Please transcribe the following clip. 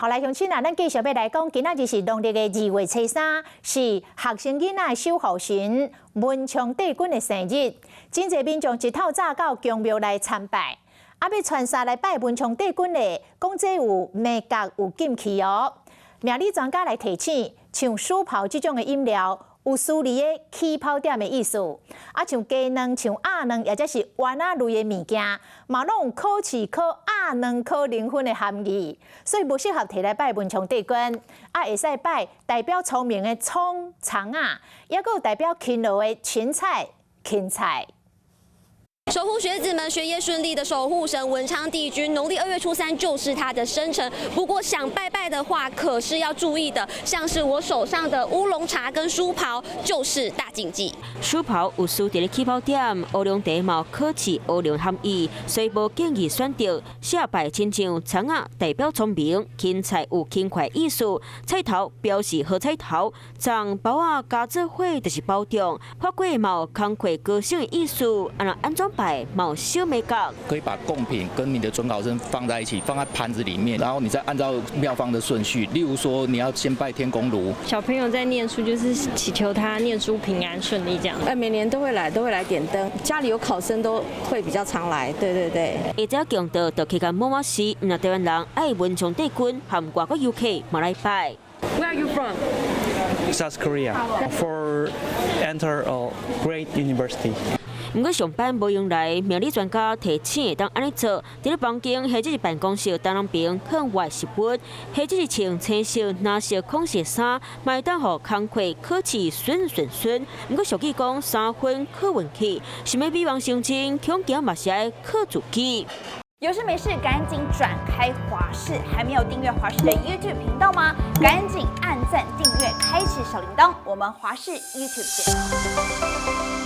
好來，鄉親啊，咱繼續欲來講，今仔日是農曆的2月初3，是學生囡仔守護神文昌帝君的生日。真濟民眾一透早到宮廟來參拜，啊，欲穿衫來拜文昌帝君的，講這有眉角有禁忌哦。命理專家來提醒，像書泡這種的飲料，有輸佇个起跑點的意思。啊，像雞卵、像鴨卵，抑者是丸仔類的物件，嘛攏有考試考鴨卵考零分的含義，所以無適合提來拜文昌帝君。啊，會使拜代表聰明的蔥、蔥仔，抑閣有代表勤勞的芹菜、芹菜。守護學子們學業順利的守護神文昌帝君，農曆2月初3就是他的生辰。不過想拜拜的話，可是要注意的，像是我手上的烏龍茶跟書袍，就是大禁忌。書袍有輸佇咧起跑點，烏龍茶嘛考試烏龍含義，所以無建議選擇。下拜親像蔥仔代表聰明，芹菜有勤快意思，菜頭表示好彩頭，粽包仔加做伙就是保重。發粿嘛有工課高升的意思，啊若按怎拜嘛有小眉角。可以把貢品跟你的准考證放在一起，放在盤子裡面，然後你再按照廟方的順序，例如說你要先拜天公爐。小朋友在念書，就是祈求他念書平安順利這樣。哎，每年都會來，都會來點燈。家裡有考生都會比較常來，對對對。下晝強盜就去到某某寺，毋但台灣人愛文昌帝君，和外國遊客嘛來拜。 Where are you from? South Korea for enter a great university. 毋過上班無閒來，命理專家提醒會當按呢做，佇咧房間或者是辦公室東南邊放活食物，或者是穿青色、藍色、孔色衫，嘛會當予工課考試順順順。毋過俗語講3分靠運氣，想欲美夢成真，恐驚嘛是愛靠自己。有事沒事趕緊轉開華視，還沒有訂閱華視的 YouTube 頻道嗎？趕緊按讚、訂閱、開啟小鈴鐺，我們華視 YouTube 見。